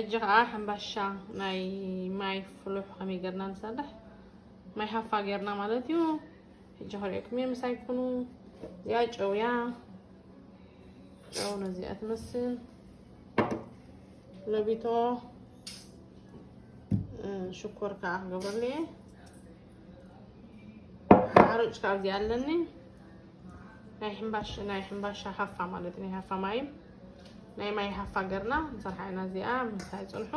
ሕጂ ከዓ ሕምባሻ ናይ ማይ ፍሉሕ ከመይ ጌርና ንሰርሕ፣ ማይ ሃፋ ጌርና ማለት እዩ። ሕጂ ከርእየኩም እየ፣ ምሳይ ኩኑ። እዚኣ ጨው እያ፣ ጨው ነዚኣ ትመስል። ለቢቶ፣ እ፣ ሽኮር ከዓ ክገብረሉ እየ። ሓሩጭ ካብ እዚኣ ኣለኒ። ናይ ሕምባሽ-፣ ናይ ሕምባሻ ሃፋ ማለት እዩ። ናይ ሃፋ ማይ፣ ናይ ማይ ሃፋ ገርና ንሰርሓ ኢና። እዚኣ ምሳይ ጽንሑ።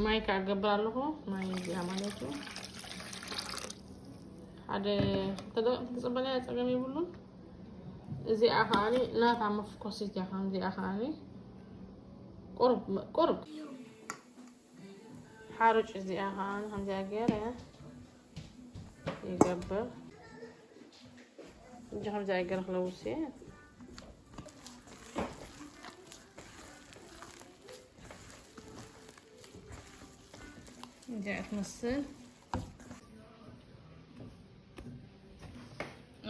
ማይ ከዓ ገብር ኣለኹ። ማይ እዚኣ ማለት እዩ። ሓደ ክልተ ደቂቕ ክትጽበለያ ጸገም የብሉን። እዚኣ ከዓኒ ናታ መፍኮሲት እያ። ከምዚኣ ከዓኒ ቁርብ፣ ቁርብ ሓሩጭ እዚኣ ከዓኒ ከምዚኣ ገይረ ይገብር። እጂ ከምዚኣ ገይረ ክለውስ እየ። እዚኣ ትመስል።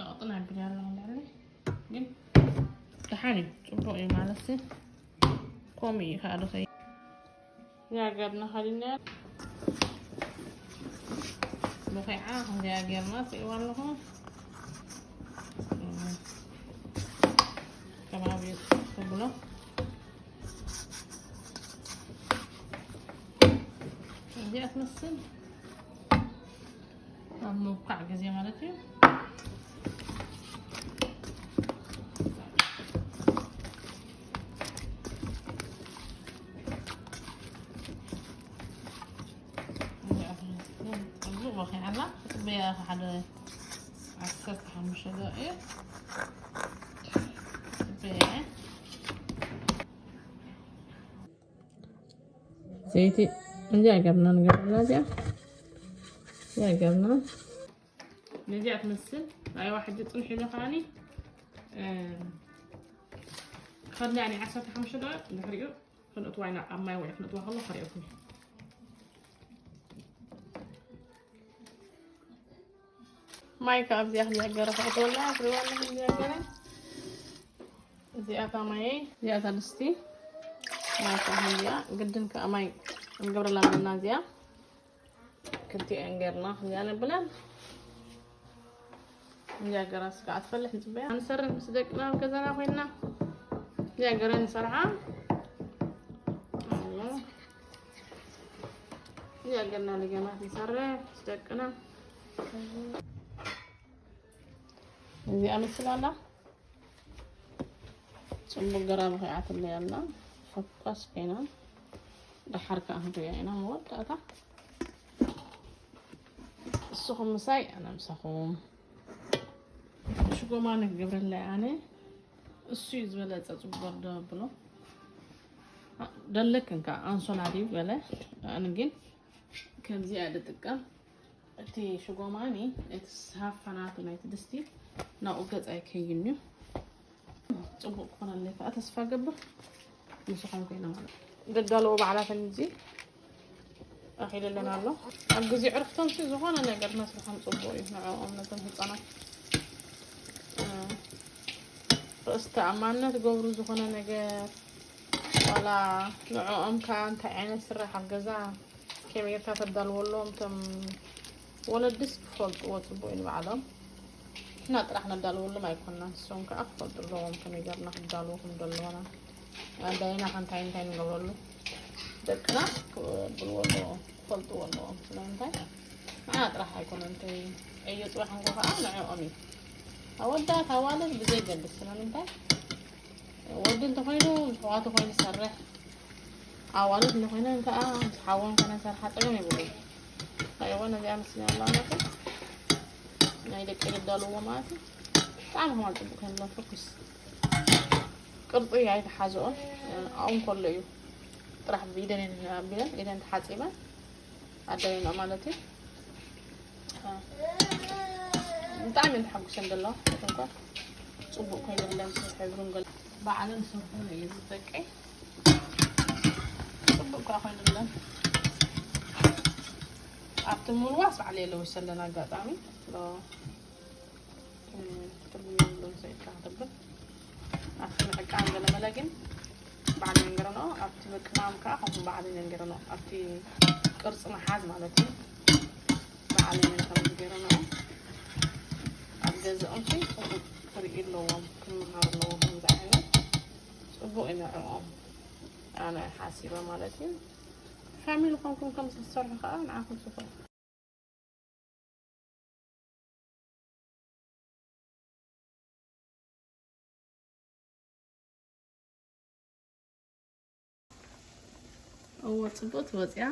ኣቕጥን ኣቢለ ኣለኹ ልዕሊ። ግን ደሓን እዩ፣ ጽቡቕ እዩ ማለት እዩ። ከምኡ እዩ ከዓ ድኸይ። እዚኣ ገርና ከዲና ብኺዓ ከምዚኣ ገርና ስኢዋ ኣለኹ። ከባቢ ተብሎ እዚኣ ትመስል። ኣብ ምብኳዕ ግዜ ማለት እዩ። ጽቡቕ በኺዓላ። ጽበያ ሓደ ዓሰርተ ሓሙሽተ ደቂቕ ጽበያ። ዘይቲ እንዲያ ገርና ንገብረላ እዚኣ። እዚኣ ገርና ነዚኣ ትመስል። ኣይዋ ሕጂ ጽንሒ ኢለ ከዓኒ፣ እ፣ ከላ ናይ ዓሰርተ ሓሙሽተ ደቂቕ ድሕሪኡ ክንእትዋ ኢና። ኣብ ማይ ውዒ ክንእትዋ ከሎ ከርእየኩም። ማይ ካብ እዚኣ ክንዘገረ ከእትወላ፣ ትሪዋ ኣለኹም፣ ዝዘገረ። እዚኣ እታ ማየይ፣ እዚኣ እታ ድስቲ። ማይ ከዓ እዚኣ፣ ግድን ከዓ ማይ ንገብረላ ኣለና እዚኣ። ክልቲኤን ጌርና እዚኣ ነብለን። እዚኣ ገራ ስጋ ኣትፈልሕ ንጽበያ። ንሰርሕ ምስ ደቅና ኣብ ገዛና ኮይንና። እዚኣ ገረ ንሰርሓ። ኣላ። እዚኣ ገርና ለገማት ንሰርሕ ምስ ደቅና። እዚኣ ምስል ኣላ። ጽቡቅ ገራ ብኺዓትለይ ኣላ። ፈኳስ ኮይና። ደሓር ከኣ ክንሪኣ ኢና መወዳእታ። እስኹም ምሳይ፣ ኣነ ምሳኹም። ሽጎማ ንክገብረለይ ኣነ። እሱ እዩ ዝበለጸ ጽቡቅ ደብሎ። ደለክን ከኣ ኣንሶላ ድዩ ገለ? ኣነ ግን ከምዚ እየ ዝጥቀም። እቲ ሽጎማኒ፣ እቲ ሳፋ ናቱ ናይቲ ድስቲ ናብኡ ገጽ ኣይከይን እዩ። ጽቡቕ ክኾነለይ ከኣ ተስፋ ገብር። ንስኹም ኮይና ማለት። ደዳለዎ ባዕላተን እዚ ኣኺለለን ኣሎ። ኣብ ግዜ ዕርፍቶም ሲ ዝኾነ ነገር መስርሖም ጽቡቕ እዩ። ንዕኦም ነቶም ህጻናት፣ እ፣ ርእሲ ተኣማንነት ገብሩ ዝኾነ ነገር ዋላ ንዕኦም ከኣ እንታይ ዓይነት ስራሕ ኣብ ገዛ ከመይ ጌርካ ተዳልወሎም፣ እቶም ወለድስ ክፈልጥዎ ጽቡቕ እዩ ንባዕሎም። ንሕና ጥራሕ ነዳልወሎም ኣይኮንና፣ ንሶም ከኣ ክፈልጡ ኣለዎም ከመይ ጌርና ክዳልዎ ከም ዘለዎና፣ ኣዳይና ከ እንታይ እንታይ ንገብረሉ፣ ደቅና ክብልዎ ኣለዎም፣ ክፈልጥዎ ኣለዎም። ስለምንታይ ንዓና ጥራሕ ኣይኮነን፣ እንተ ዕዮ ጽባሕ እንኮ ከኣ ንዕኦም እዩ። ኣወዳት ኣዋልድ ብዘይገድስ፣ ስለምንታይ ወዲ እንተኾይኑ ምስ ኣሕዋቱ ኮይኑ ይሰርሕ፣ ኣዋልድ እንተኾይነን ከኣ ምስ ሓወን ኮይነን ይሰርሓ፣ ጸገም የብሉን። ኣይዋ ነዚኣ መስለኒ ኣላ ማለት እዩ። ናይ ደቂ ይዳለዎ ማለት እዩ። ብጣዕሚ ከማን ጽቡቕ ከይብሎም ፈኩስ። ቅርጺ ኣይተሓዝኦን፣ ኣብኡ እንከሎ እዩ ጥራሕ ብኢደን እየን ኣቢለን፣ ኢደን ተሓጺበን። ኣዳይና ማለት እዩ። ብጣዕሚ እየን ተሓጉሰን ዘለዋ። እንኳን ጽቡቕ ኮይኑለን፣ ሕብሩን ገለ ባዕለን ሰርሑ እዩ ዝጠቀይ። ጽቡቕ ከዓ ኮይኑለን። ኣብቲ ምልዋስ ባዕለ የለውሰለን ኣጋጣሚ። ትርጉም የብሉን ሰኢድካ ክትብል። ኣብቲ ምዕቃን ገለመለ ግን ባዕለይ መንገረኖ ኣብቲ ምቅማም ከዓ ከምኡ ባዕለይ መንገረኖ ኣብቲ ቅርፂ መሓዝ ማለት እዩ። ባዕለይ መንገረኖ ኣብ ገዛኦም ሲ ከምኡ ክርኢ ኣለዎም፣ ክመሃር ኣለዎም። ከምዚ ዓይነት ፅቡቅ እዩ ንዕኦም ኣነ ሓሲበ ማለት እዩ። ፋሚሊ ኮንኩም ከም ዝሰርሑ ከዓ ንዓኹም ስፈሩ። እዎ ፅቡቅ ትወፅያ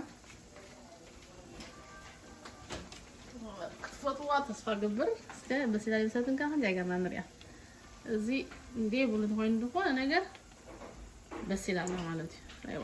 ክትፈትዋ ተስፋ ገብር። እስከ በሲላ ይብሰትን ከ ክንደይ ገርና ንሪኣ። እዚ እንዴ ብሉ እንተኮይኑ ዝኾነ ነገር በሲላ ኣላ ማለት እዩ። ኣይዋ